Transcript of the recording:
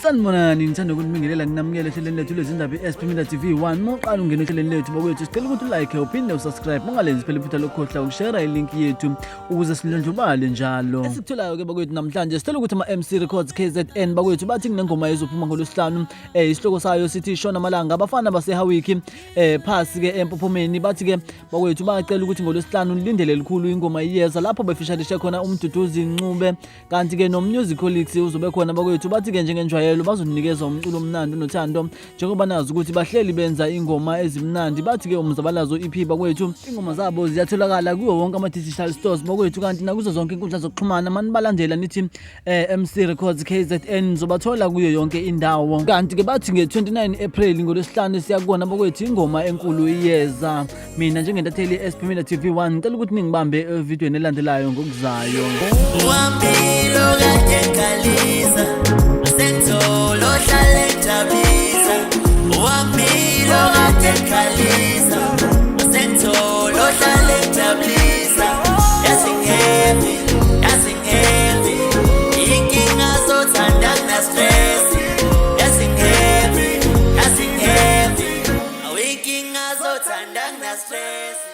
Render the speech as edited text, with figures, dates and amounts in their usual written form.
Sanibonani, ngithanda ukunibingelela nginamukele ehlelweni lethu lwezindaba i-SP Media TV 1. Uma uqala ungena ehlelweni lethu bakwethu, sicela ukuthi ulike uphinde usubscribe, ungalenzi phela iphutha lokukhohlwa ukushare ilink yethu ukuze silondlobale njalo. Esikutholayo ke bakwethu namhlanje, sicela ukuthi ama-MC Records KZN bakwethu bathi kunengoma ezophuma ngolwesihlanu, isihloko sayo sithi Shona Malanga, abafana baseHawiki phasi ke empophomeni. Bathi ke bakwethu bacela ukuthi ngolwesihlanu nilindele likhulu, ingoma iyeza lapho befisharishe khona uMduduzi Ncube, kanti ke noMusic Colleagues uzobe khona bakwethu. Bathi ke njengenjwayelo bazonikeza umculo omnandi nothando, njengoba nazi ukuthi bahleli benza ingoma ezimnandi. Bathi ke umzabalazo EP bakwethu, ingoma zabo ziyatholakala kuwo wonke ama-digital stores bakwethu, kanti nakuzo zonke inkundla zokuxhumana. Mani balandela nithi MC Records KZN, nizobathola kuyo yonke indawo. Kanti ke bathi nge-29 April, ngolwesihlanu siyakubona bakwethu, ingoma enkulu iyeza. Mina njengentatheli ye-SP Media TV 1 ngicela ukuthi ningibambe evidweni elandelayo ngokuzayo. Wampilo kade ngikhalisa, sengithola ohlale ngijabulisa. Wampilo kade ngikhalisa, sengithola ohlale ngijabulisa. Yazi ngi-happy, yazi ngi-happy, inkinga zothanda ngina-stress. Yazi ngi-happy, yazi ngi-happy, awinkinga zothanda ngina-stress.